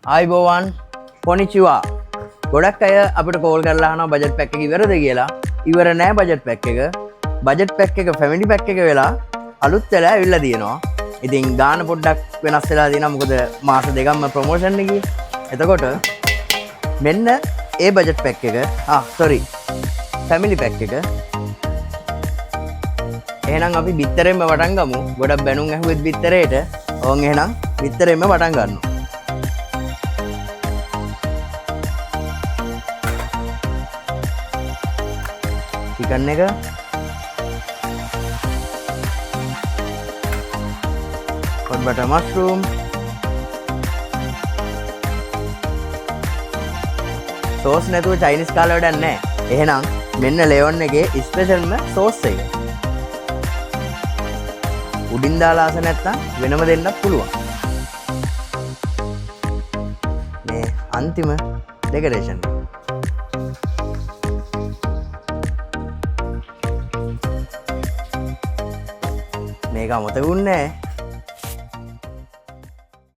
ආයිබෝවන්, කොනිචිවා. ගොඩක් අය අපිට කෝල් කරලා අහනවා බජට් පැක් එක ඉවරද කියලා. ඉවර නෑ බජට් පැක් එක. බජට් පැක් එක ෆැමිලි පැක් එක වෙලා අලුත් වෙලා ඇවිල්ලා තියෙනවා. ඉතින් ගාන පොඩ්ඩක් වෙනස් වෙලා තියෙනවා, මොකද මාස දෙකක්ම ප්‍රොමෝෂන් එකේ. එතකොට මෙන්න ඒ බජට් පැක් එක, සෝරි, ෆැමිලි පැක් එක. එහෙනම් අපි බිත්තරෙන්ම පටන් ගමු. ගොඩක් බැනුම් ඇහුවෙත් බිත්තරේට. ඕන් එහෙනම් බිත්තරෙන්ම පටන් ගන්නවා. චිකන් එක, හොට් බටර් මෂ්රූම්, සෝස් නැතුව චයිනිස් කාලා වැඩක් නැහැ. එහෙනම් මෙන්න ලෙවොන් එකේ ස්පෙෂල්ම සෝස් එක. උඩින් දාලා ආස නැත්තම් වෙනම දෙන්නත් පුළුවන්. මේ අන්තිම ඩෙකරේෂන්. මේක අමතක වුණේ නෑ.